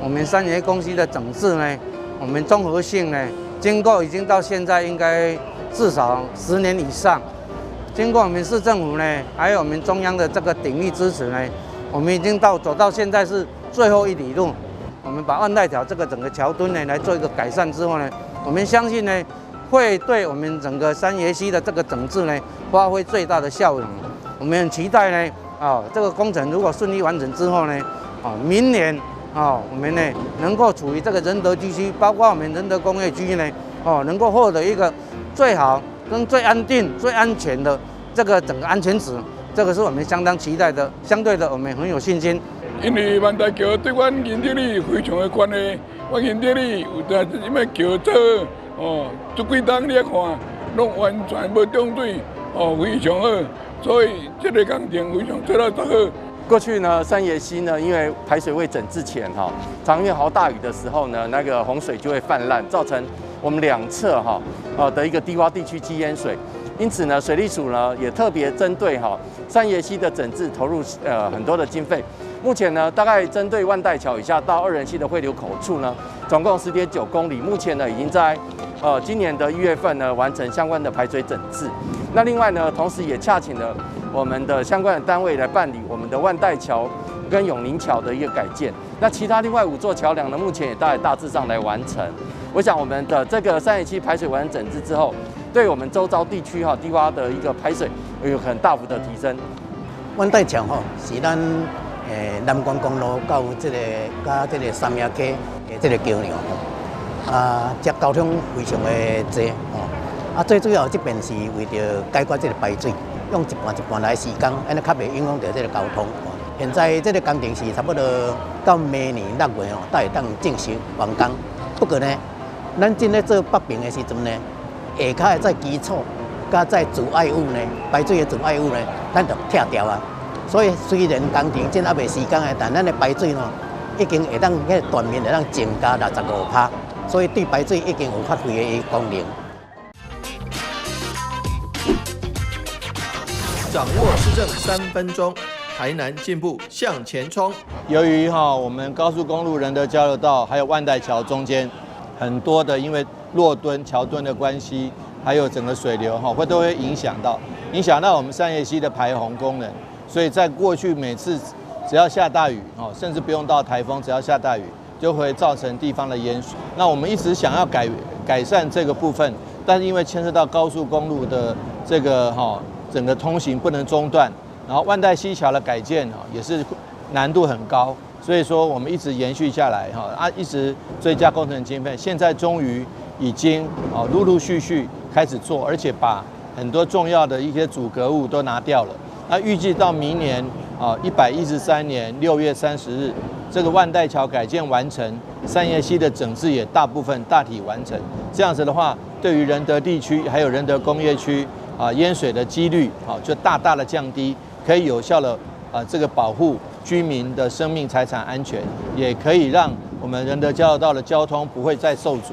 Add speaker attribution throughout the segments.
Speaker 1: 我們三爺公溪的整治呢，我們綜合性呢，經過已經到現在應該至少10年以上，經過我們市政府呢，還有我們中央的這個鼎力支持呢，我們已經到走到現在是最後一里路。我們把萬代橋這個整個橋墩呢來做一個改善之後呢，我們相信呢，會對我們整個三爺溪的這個整治呢發揮最大的效用。我們很期待呢，啊，這個工程如果順利完成之後呢，啊，明年啊，我們呢能夠處於這個仁德區，包括我們仁德工業區呢，哦，能夠獲得一個最好、跟最安定、最安全的這個整個安全值，這個是我們相當期待的。相對的，我們很有信心。
Speaker 2: 因為萬代橋對阮仁德里非常的關係，阮仁德里有當這物橋做哦，這幾冬你來看，攏完全無漲水，哦，非常好，所以這個工程非常做得足好。
Speaker 3: 過去呢，三爺溪呢，因為排水未整治前哈，常遇豪大雨的時候呢，那個洪水就會泛濫，造成我們兩側哈的一個低窪地區積淹水。因此呢，水利署呢也特別針對哈三爺溪的整治投入很多的經費。目前呢，大概針對萬代橋以下到二仁溪的匯流口處呢，總共10.9公里，目前呢已經在今年的1月份呢完成相關的排水整治。那另外呢，同時也洽請了我們的相關的單位來辦理我們的萬代橋跟永寧橋的一個改建。那其他另外五座橋梁呢，目前也大概大致上來完成。我想我們的這個三爺溪排水完成整治之後，對我們周遭地區哈低窪的一個排水有很大幅的提升。
Speaker 4: 萬代橋吼是咱南關公路到這個佮這個三爺溪的這個橋梁吼，啊，這交通非常的濟吼，啊，最主要這邊是為著解決這個排水，用一半一半來施工，按呢較袂影響著這個交通。現在這個工程是差不多到明年6月吼，才會當正式完工。不過呢，咱正咧做北爿的時陣呢，下跤的這基礎佮這阻礙物呢，排水的阻礙物呢，咱就拆掉啊。所以雖然工程這猶未施工的，但咱的排水吼已經會當彼個斷面會當增加65%，所以對排水已經有發揮的功能。
Speaker 5: 掌握市政3分鐘，台南進步向前衝。
Speaker 6: 由於哈我們高速公路仁德交流道還有萬代橋中間很多的因為落墩橋墩的關係，還有整個水流哈會都會影響到我們三葉溪的排洪功能。所以在過去每次只要下大雨哦，甚至不用到台風，只要下大雨就會造成地方的淹水。那我們一直想要改善這個部分，但是因為牽涉到高速公路的這個哈整個通行不能中斷，然後萬代溪橋的改建也是難度很高，所以說我們一直延續下來哈啊，一直追加工程經費，現在終於已經哦陸陸續續開始做，而且把很多重要的一些阻隔物都拿掉了。那預計到明年啊，113年6月30日，這個萬代橋改建完成，三葉溪的整治也大部分大體完成。這樣子的話，對於仁德地區還有仁德工業區啊淹水的幾率啊就大大的降低，可以有效的啊這個保護居民的生命財產安全，也可以讓我們仁德交流道的交通不會再受阻。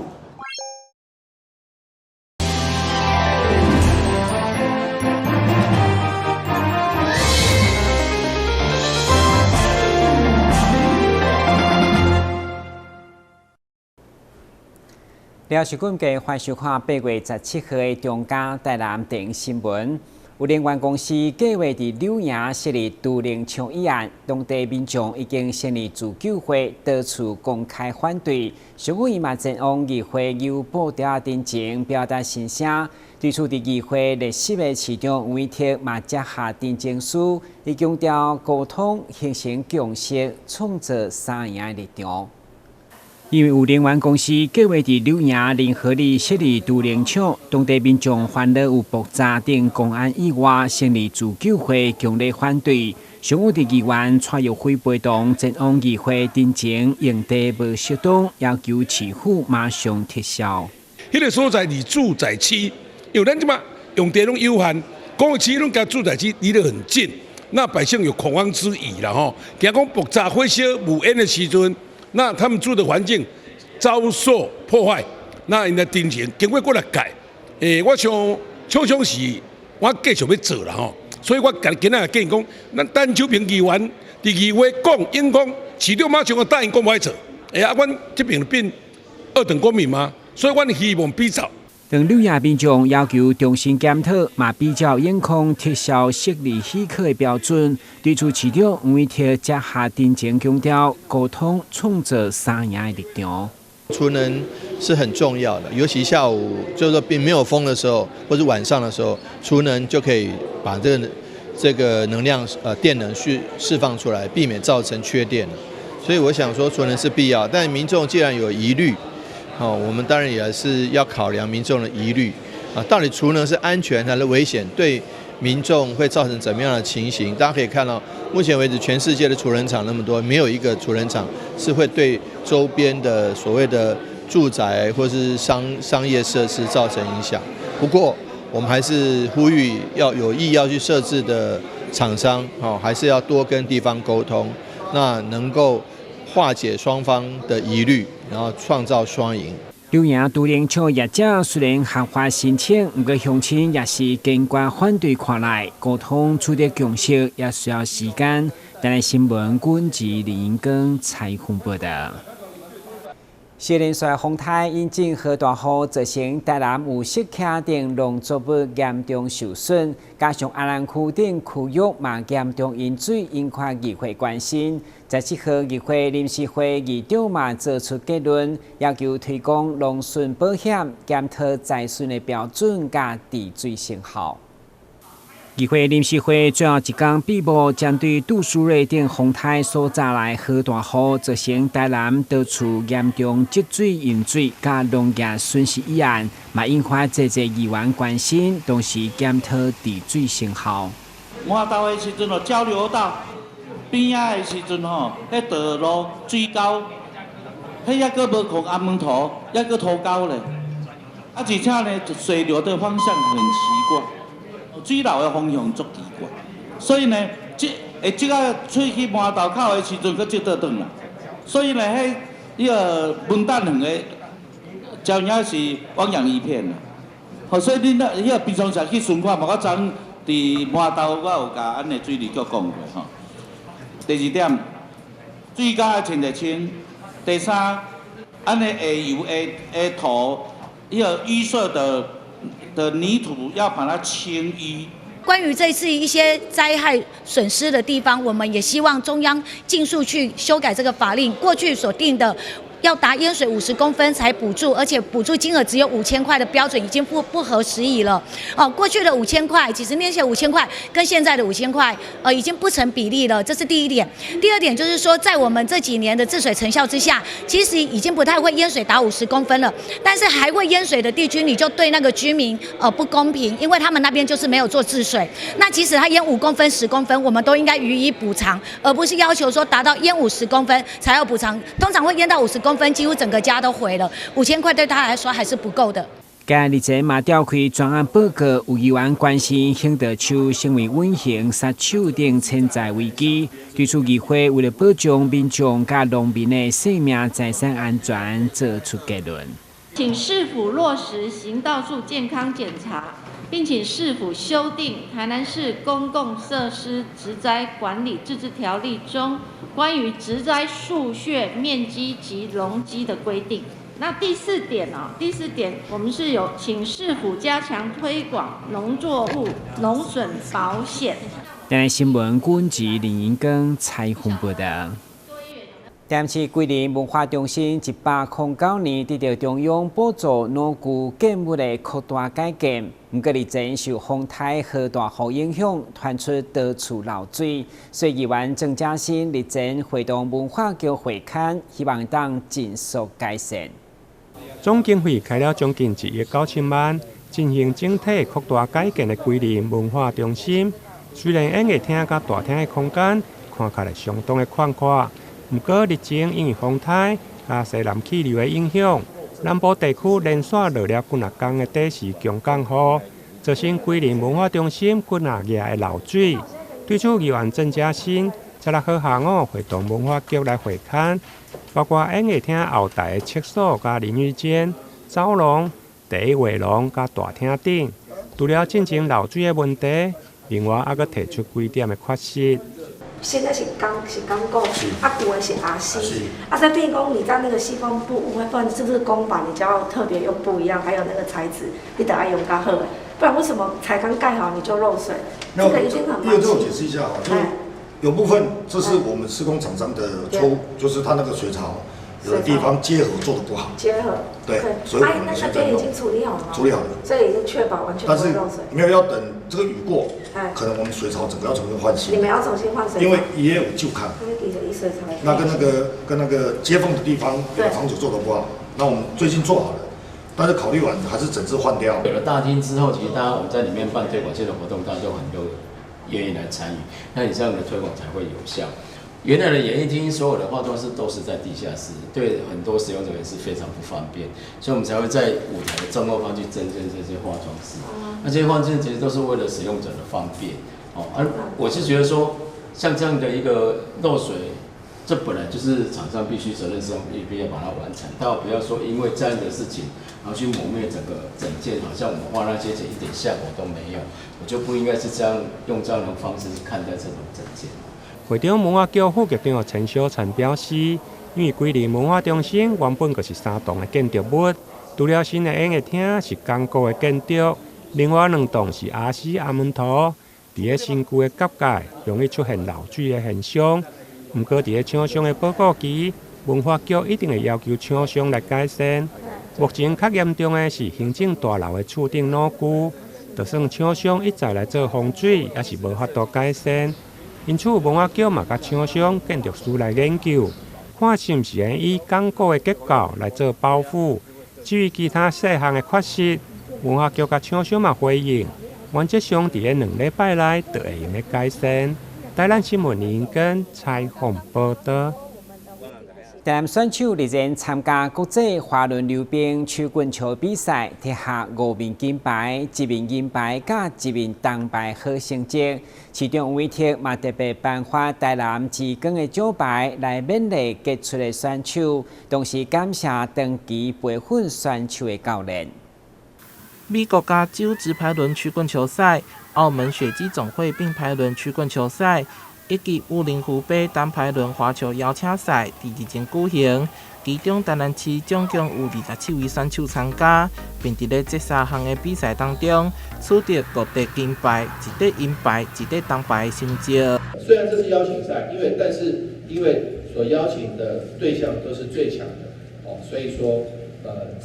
Speaker 7: 了是今嘅歡迎收看8月17號的中嘉台南電新聞。有能源公司計劃佇柳營設立儲能廠一案，當地民眾已經成立自救會，多處公開反對。上午伊嘛前往議會由布條陳情，表達心聲。對此，佇議會列席的市長吳怡鐵嘛接下陳情書，伊強調溝通形成共識，創造三贏的立場。因為有能源公司計劃佇柳營仁和里設立儲能廠，當地民眾煩惱有爆炸等公安意外，成立自救會強烈反對。上午佇議員蔡玉輝陪同前往議會陳情，用地無適當，要求市府馬上撤銷。
Speaker 8: 彼個所在離住宅區，因為咱這馬用地攏有限，工業區攏佮住宅區離得很近，那百姓有恐慌之虞啦吼。驚講爆炸火燒冒煙的時陣，那他們住的環境遭受破壞，那𪜶的陳情經過幾若屆，我想廠商是我繼續欲做啦吼，所以我今仔日建議講，咱陳秋平議員佇議會講，應講市長馬上就答應講無愛做，欸啊，阮這爿變二等公民嗎？所以阮希望比照。
Speaker 7: 當柳營民眾要求重新檢討，嘛比照永康撤銷設立許可的標準。對此市長黃偉哲接下陳情強調，溝通創造三贏的立場。
Speaker 5: 儲能是很重要的，尤其下午就是說並沒有風的時候，或者晚上的時候，儲能就可以把這個能量電能去釋放出來，避免造成缺電。所以我想說儲能是必要，但民眾既然有疑慮，哦，我們當然也是要考量民眾的疑慮啊，到底儲能是安全還是危險？對民眾會造成怎麼樣的情形？大家可以看到，目前為止全世界的儲能廠那麼多，沒有一個儲能廠是會對周邊的所謂的住宅或是商業設施造成影響。不過，我們還是呼籲要有意要去設置的廠商，哦，還是要多跟地方溝通，那能夠化解雙方的疑慮，然後創造雙贏。
Speaker 7: 柳營儲能廠業者雖然合法申請，毋過鄉親也是堅決反對。看來溝通取得共識也需要時間。台視新聞軍事林英光採訪報道。四連續風颱引進豪大雨，造成台南有色墘頂農作物嚴重受損，加上阿蘭區等區域嘛嚴重淹水，引發議會關心。17號議會臨時會議長嘛做出結論，要求推廣農損保險，檢討災損的標準佮治水成效。議會臨時會最後一工閉幕，針對杜蘇芮等風颱所帶來豪大雨，造成台南多處嚴重積水、淹水、佮農業損失議案，嘛引發濟濟議員關心，同時檢討治水成效。
Speaker 9: 滿豆的時陣哦，交流道邊仔的時陣吼，彼道路水溝，彼抑閣無控阿門塗，抑閣塗溝咧。啊，而且呢，水流的方向很奇怪。水流的方向足奇怪，所以呢，這會積到吹去饅頭口的時陣，閣積倒轉來。所以呢，彼個文旦園的，真正是汪洋一片啦。好，所以恁那彼個平常時去巡看嘛，我昨昏佇饅頭，我有共阮的水利局講過吼。第二點，水溝清一清。第三，按呢下游的土，彼個淤塞的泥土要把它清淤。
Speaker 10: 關於這次一些災害損失的地方，我們也希望中央盡速去修改這個法令。過去所定的要達淹水50公分才補助，而且補助金額只有5000塊的標準已經不合時宜了。哦，過去的五千塊，幾十年前五千塊跟現在的五千塊，已經不成比例了。這是第一點。第二點就是說，在我們這幾年的治水成效之下，其實已經不太會淹水達50公分了。但是還會淹水的地區，你就對那個居民不公平，因為他們那邊就是沒有做治水。那即使他淹5公分、10公分，我們都應該予以補償，而不是要求說達到淹50公分才要補償。通常會淹到50公分，幾乎整個家都毀了，5000塊對他來說還是不夠的。
Speaker 7: 今日前嘛召開專案報告，有議員關心行道樹成為隱形殺手等潛在危機，對此議會為了保障民眾佮農民的生命財產安全，做出結論。
Speaker 11: 請市府落實行道樹健康檢查，並請市府修訂《台南市公共設施植栽管理自治條例》中關於植栽樹穴面積及容積的規定。那第四點啊，第四點我們是有請市府加強推廣農作物農損保險。
Speaker 7: 台視新聞軍事林英光採訪報道。台南市桂林文化中心109年得到中央補助農具建物的擴大改建，毋過日前受風颱和大雨影響，傳出多處漏水。所以議員鄭家新日前會同文化局會勘，希望當盡速改善。
Speaker 12: 總經費開了將近1億9千萬，進行整體擴大改建的桂林文化中心，雖然演藝廳佮大廳的空間看起來相當的寬闊。毋過日前因為風颱佮西南氣流的影響，南部地區連續落了幾若工的短時強降雨，造成桂林文化中心幾若額的漏水。對此，議員鄭家新16號下午會同文化局來會勘，包括演藝廳後台的廁所、佮淋浴間、走廊、第一畫廊佮大廳等，除了進前漏水的問題，另外猶閣提出幾點的缺失。
Speaker 13: 現在是鋼是鋼構，啊舊的是 RC，啊所以變講你在那個細縫部分，是不是工法你就要特別又不一樣，還有那個材質你得愛用較好的，不然為什麼才剛蓋好你就漏水？這個一定很麻煩。
Speaker 14: 這我解釋一下哈，就有部分這是我們施工廠商的錯誤，就是他那個水槽有的地方接合做得不好。
Speaker 13: 接合。
Speaker 14: 對，所以我們現在
Speaker 13: 那邊已經處理好了嗎？
Speaker 14: 處理好了。
Speaker 13: 所以已經確保完全不會漏水。
Speaker 14: 但是沒有要等這個雨過，可能我們水槽整個要重新換新。
Speaker 13: 你們要重新換水槽？
Speaker 14: 因為也有舊坎。那跟那個接縫的地方有的防水做得不好，那我們最近做好了，但是考慮完還是整治換掉。
Speaker 15: 有了大廳之後，其實大家我們在裡面辦推廣性的活動，大家都很有願意來參與，那你這樣的推廣才會有效。原來的演藝廳所有的化妝室都是在地下室，對很多使用者也是非常不方便，所以我們才會在舞台的正後方去增添這些化妝室。那這些化妝室其實都是為了使用者的方便。哦，而我是覺得說，像這樣的一個漏水，這本來就是廠商必須責任上必須要把它完成，但不要說因為這樣的事情，然後去磨滅整個整件，好像我們花那些錢一點效果都沒有，我就不應該是這樣用這樣的方式去看待這種整件。
Speaker 12: 會長文化局副局長陳小陳表示，因為桂林文化中心原本就是三棟的建築物，除了新的演藝廳是鋼構的建築，另外兩棟是 RC 阿門圖，佇咧新舊的結界容易出現漏水的現象。毋過佇咧廠商的報告期，文化局一定會要求廠商來改善。目前較嚴重的是行政大樓的厝頂老舊，就算廠商一再來做防水，也是無法度改善。因此，文化局嘛，佮廠商建築師來研究，看是毋是會以鋼構的結構來做保護。至於其他細項的缺失，文化局佮廠商嘛回應，原則上佇咧2禮拜內就會用得改善。台南新聞林根採訪報道。
Speaker 7: 台南選手日前參加國際滑輪溜冰曲棍球比賽，摕下5面金牌、1面銀牌佮1面銅牌好成績。市長黃偉哲嘛特別頒發台南之光的獎牌來勉勵傑出的選手，同時感謝長期培訓選手的教練。
Speaker 16: 美國加州直排輪曲棍球賽、澳門雪姬總會並排輪曲棍球賽，以及武陵湖杯單排輪滑球邀請賽佇日前舉行，其中台南市總共有27位選手參加，並佇咧這三項的比賽當中取得5塊金牌、1塊銀牌、1塊銅牌的成績。
Speaker 5: 雖然這是邀請賽，但是因為所邀請的對象都是最強的，哦，所以說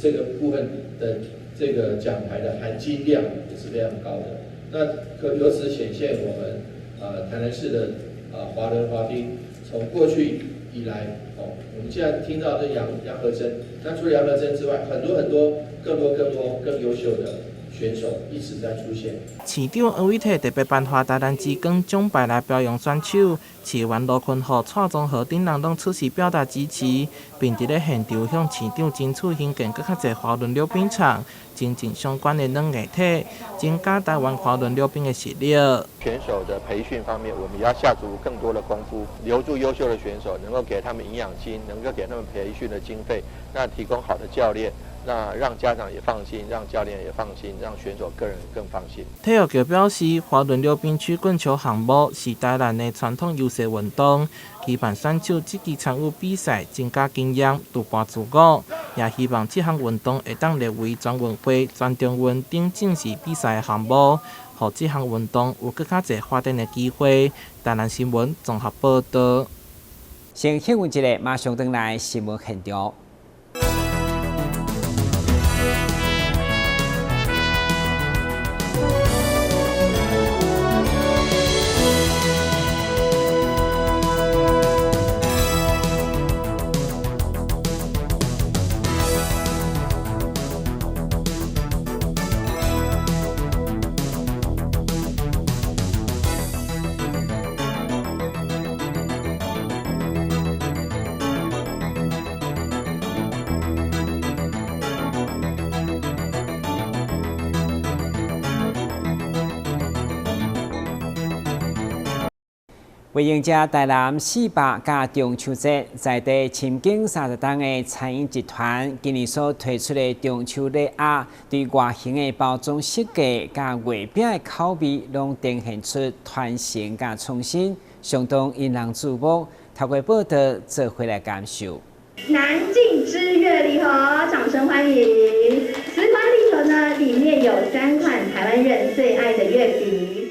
Speaker 5: 這個部分的這個獎牌的含金量也是非常高的。那可由此顯現我們台南市的華人滑冰從過去以來，哦，我們現在聽到這楊和珍，那除了楊和珍之外，很多很多更多更多更優秀的選手一直在出現。
Speaker 16: 市長黃偉哲特別頒發台南之光獎牌來表揚選手，市議員盧坤和、蔡宗和等人攏出席表達支持，並佇咧現場向市長爭取興建閣較濟滑輪溜冰場，增進相關的軟硬體，增加台灣滑輪溜冰的實力。
Speaker 5: 選手的培訓方面，我們也要下足更多的功夫，留住優秀的選手，能夠給他們營養金，能夠給他們培訓的經費，那提供好的教練，那讓家長也放心，讓教練也放心，讓選手個人更放心。
Speaker 16: 體育局表示，滑輪溜冰曲棍球項目是台南的傳統優勢運動，期盼選手積極參與比賽，增加經驗，突破自我。也希望這項運動會當列為全運會、全中運等正式比賽的項目，予這項運動有閣較濟發展的機會。台南新聞綜合報道。
Speaker 7: 先休困一下，馬上轉來新聞現場。為迎接台南400佮中秋節，在地深耕30冬的餐飲集團今年所推出的中秋禮盒，對外形的包裝設計佮月餅的口味，攏呈現出傳承佮創新，相當引人注目。透過報道做伙來感受。
Speaker 17: 南靖之月禮盒，掌聲歡迎！此款禮盒呢，裡面有三款台灣人最愛的月餅。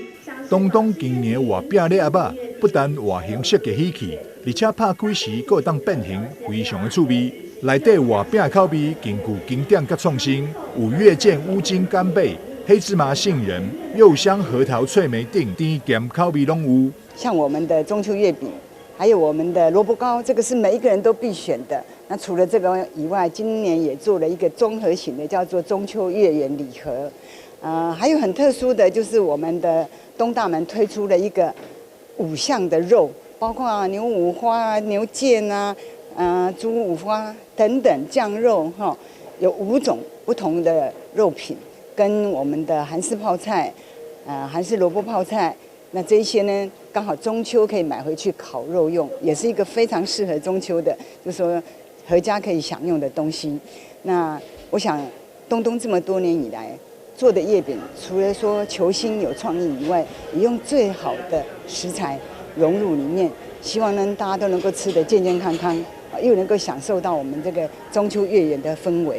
Speaker 18: 東東經營活餅禮盒仔，不但外形設計喜氣，而且拍開時閣會當變形，非常的趣味。內底活餅的口味更具經典佮創新，有月見烏金干貝、黑芝麻杏仁、柚香核桃脆梅等甜鹹口味攏有。
Speaker 19: 像我們的中秋月餅，還有我們的蘿蔔糕，這個是每一個人都必選的。那除了這個以外，今年也做了一個綜合型的，叫做中秋月圓禮盒。還有很特殊的就是我們的東大門推出了一個五項的肉，包括牛五花、牛腱啊、豬五花等等醬肉哈，有五種不同的肉品，跟我們的韓式泡菜、韓式蘿蔔泡菜，那這些呢，剛好中秋可以買回去烤肉用，也是一個非常適合中秋的，就是說合家可以享用的東西。那我想，東東這麼多年以來做的月餅，除了說求新有創意以外，也用最好的食材融入裡面，希望呢大家都能夠吃得健健康康，又能夠享受到我們這個中秋月圓的氛圍。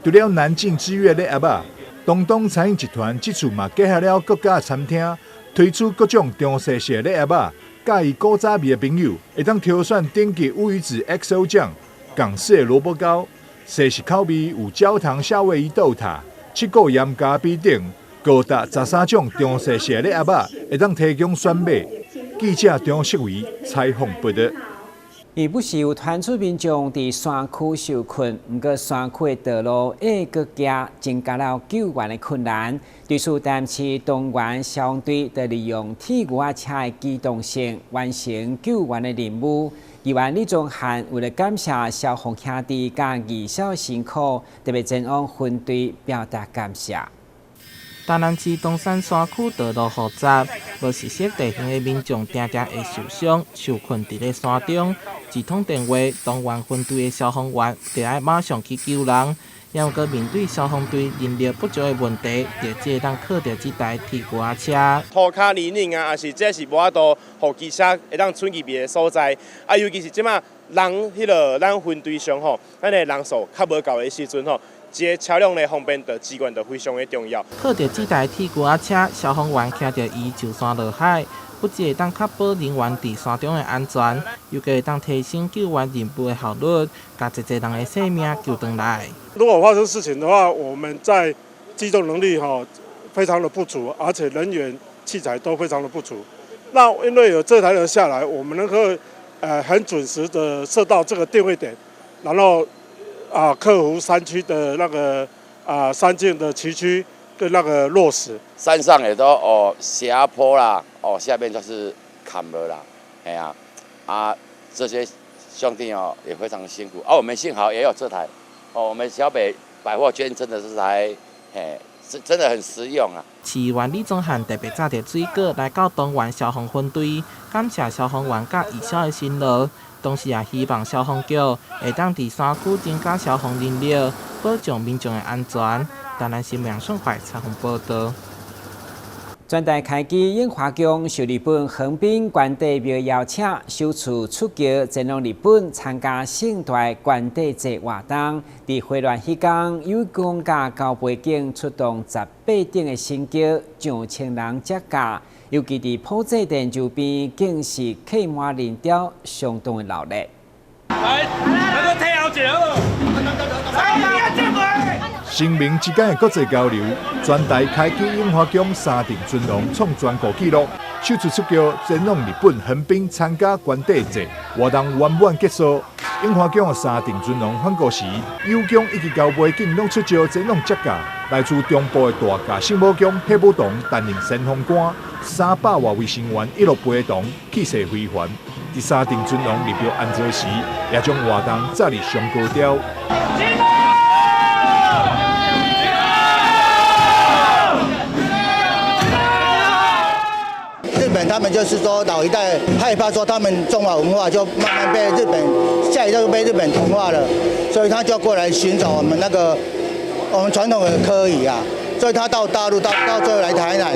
Speaker 18: 除了南靖之月禮盒仔，東東餐飲集團這次嘛結合了各家餐廳，推出各種中西式禮盒仔，佮意古早味的朋友會當挑選頂級烏魚子 XO 醬、港式的蘿蔔糕、西式口味有焦糖夏威夷豆塔、七股鹽咖啡等，高達13種中西式禮盒仔，會當提供選買。記者張世維採訪報道。
Speaker 7: 伊不時有傳出民眾佇山區受困，毋過山區的道路會閣行，增加了救援的困難。對此，台南市東源消防隊就利用鐵牛仔車的機動性，完成救援的任務。議員李宗翰為了感謝消防兄弟佮義消辛苦，特別前往分隊表達感謝。
Speaker 16: 台南市東山山區道路複雜，無熟悉地形的民眾定定會受傷、受困佇咧山中。一通電話，東源分隊的消防員就愛馬上去救人。也毋過面對消防隊人力不足的問題，就只會當靠著這台鐵牛仔車。
Speaker 20: 塗跤泥濘啊，抑是這是無法度予機車會當出入的所在。啊，尤其是這馬人彼个咱分隊上吼，咱的人數較無夠的時陣吼。這个車輛的方便度資源就非常的重要。
Speaker 16: 靠著這台鐵牛仔車，消防員騎著伊上山落海，不只會當確保人員佇山中的安全，又閣會當提升救援任務的效率，共濟濟人的性命救轉來。
Speaker 21: 如果發生事情的話，我們在機動能力哈非常的不足，而且人員器材都非常的不足。那因為有這台車下來，我們能夠很準時的設到這個定位點，然後克服山區的那個山徑的崎嶇跟那個落石。
Speaker 22: 山上也都哦斜坡啦，哦下面就是坎了啦，哎呀啊這些兄弟哦也非常辛苦啊。我們幸好也有這台，哦我們小北百貨捐贈的這台，嘿，是真的很實用啊。
Speaker 16: 市議員李宗翰特別紮著水果來到東源消防分隊，感謝消防員佮義消的辛勞。同時也希望消防局會當佇山區增加消防人力，保障民眾的安全。台南新聞宋懷採訪報道。
Speaker 7: 全台開基櫻華宮受日本橫濱關帝廟邀請，首次出轎前往日本參加盛大關帝節活動。佇回鑾彼工，有宮佮高飛警出動18頂的神轎，上千人接駕。尤其佇普濟殿周邊，更是客滿人潮，相當的熱鬧。
Speaker 23: 來，來個退後一下。
Speaker 18: 清明之間的國際交流，全台開基櫻華宮三頂尊龍創全國紀錄，首次出轎前往日本橫濱參加關帝節活動圓滿結束。櫻華宮的三頂尊龍返國時，有宮以及高飛警攏出招前往接駕。來自中部的大甲聖母宮謝武堂擔任先鋒官，300外位成員一路陪同，氣勢非凡。佇三頂尊龍入廟安座時，也將活動載入上高潮。
Speaker 24: 日本他們就是說老一代害怕說他們中華文化就慢慢被日本下一代就被日本同化了，所以他就過來尋找我們那個我們傳統的科儀啊，所以他到大陸到最後來台南，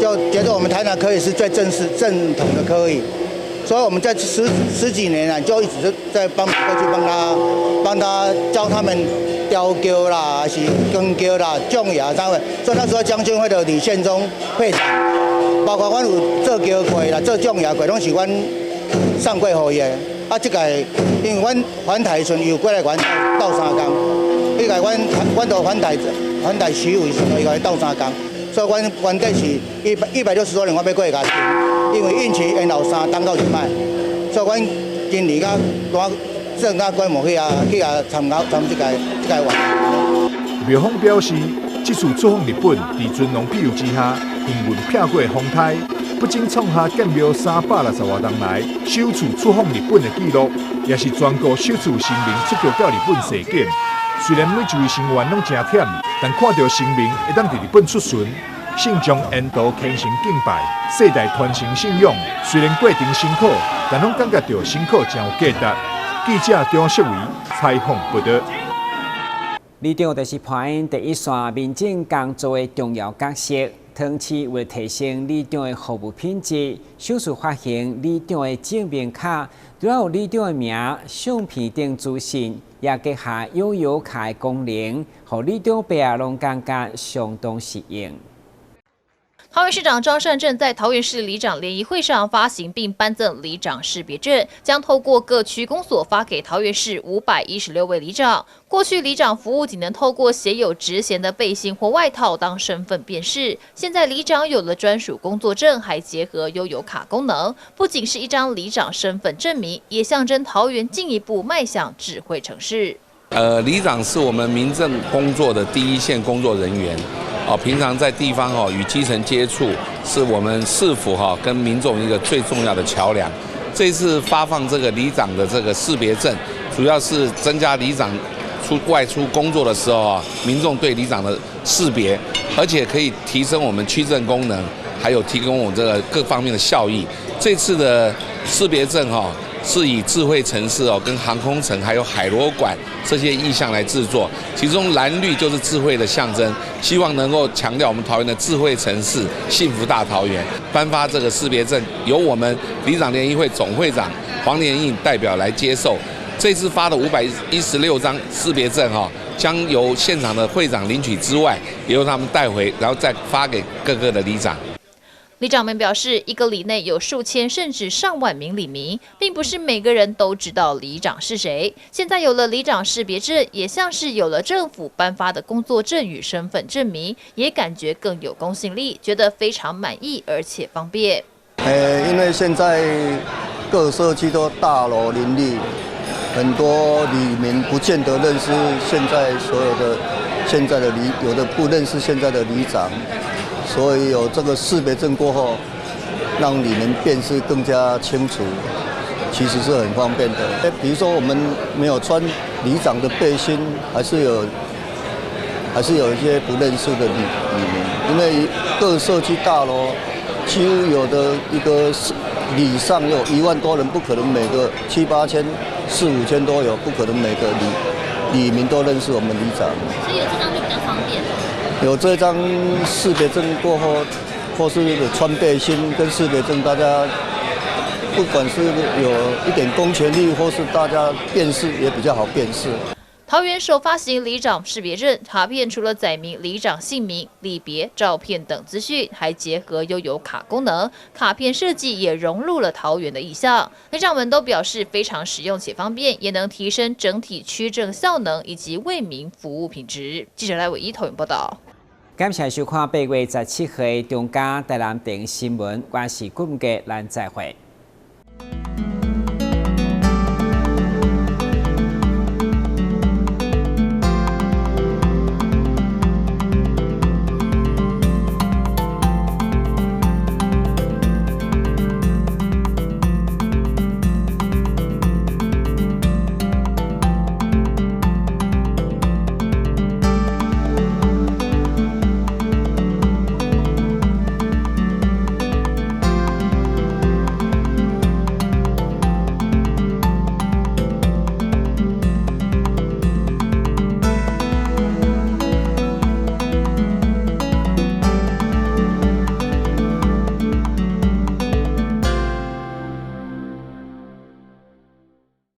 Speaker 24: 就覺得我們台南科儀是最正式正統的科儀，所以我們在十幾年來就一直在幫過去幫他教他們雕轎啦，還是扛轎啦、種牙啥貨。所以那時候將軍會的李憲忠會長，包括阮有做轎過啦、做種牙過，攏是阮送過予伊的。啊，這屆因為阮返台的時陣，伊有過來阮鬥相共，彼屆阮都返台徐偉時陣，伊來鬥相共，所以阮原底是160多年，我欲過來共停，因為任期延後3冬到這擺，所以阮今年甲拄正甲規模去啊參加參這屆活動。
Speaker 18: 廟方表示，這次出訪日本，佇尊龍庇佑之下，幸運避過風颱，不僅創下建廟360外冬來首次出訪日本的紀錄，也是全國首次神明出轎到日本踅景。雖然每一位成員攏誠忝，但看著神明會當佇日本出巡，信眾沿途虔誠敬拜，世代傳承信仰。雖然過程辛苦，但攏感覺著辛苦誠有價值。記者張淑維採訪報導。
Speaker 7: 里長就是扮演第一線民政工作的重要角色。桃市為提升里長的服務品質，首次發行里長的證明卡，除了有里長的名、相片等資訊，也結合悠遊卡的功能，予里長伯仔攏感覺相當實用。
Speaker 1: 桃園市長張善政在桃園市里長聯誼會上發行並頒贈里長識別證，將透過各區公所發給桃園市516位里長。過去里長服務僅能透過寫有職銜的背心或外套當身份辨識，現在里長有了專屬工作證，還結合悠遊卡功能，不僅是一張里長身份證明，也象徵桃園進一步邁向智慧城市。
Speaker 2: 里長是我們民政工作的第一線工作人員。哦，平常在地方哦與基層接觸，是我們市府哈跟民眾一個最重要的橋梁。這次發放這個里長的這個識別證，主要是增加里長出外出工作的時候啊，民眾對里長的識別，而且可以提升我們區政功能，還有提供我們這個各方面的效益。這次的識別證哈，是以智慧城市哦，跟航空城還有海螺館這些意象來製作，其中藍綠就是智慧的象徵，希望能夠強調我們桃園的智慧城市、幸福大桃園。頒發這個識別證，由我們里長聯誼會總會長黃連印代表來接受。這次發的516張識別證哈，將由現場的會長領取之外，也由他們帶回，然後再發給各個的里長。
Speaker 1: 里長們表示，一個里內有數千甚至上萬名里民，並不是每個人都知道里長是誰。現在有了里長識別證，也像是有了政府頒發的工作證與身份證明，也感覺更有公信力，覺得非常滿意而且方便。
Speaker 3: 因為現在各社區都大樓林立，很多里民不見得認識現在所有的現在的里，有的不認識現在的里長。所以有這個識別證過後，讓里民辨識更加清楚，其實是很方便的。比如說我們沒有穿里長的背心，還是有一些不認識的里民，因為各社區大樓幾乎有的一個里上有1萬多人，不可能每個七八千、四五千都有，不可能每個里民都認識我們里長。
Speaker 1: 所以有這張就比較方便。
Speaker 3: 有這張識別證過後，或是穿背心跟識別證，大家不管是有一點公權力，或是大家辨識也比較好辨識。
Speaker 1: 桃園首發行里長識別證卡片，除了載明里長姓名、里別、照片等資訊，還結合悠遊卡功能。卡片設計也融入了桃園的意象。里長們都表示非常實用且方便，也能提升整體區政效能以及為民服務品質。記者賴偉一桃園報道。
Speaker 7: 感謝收看8月17號的中嘉台南電新聞，我是顧文傑，咱再會。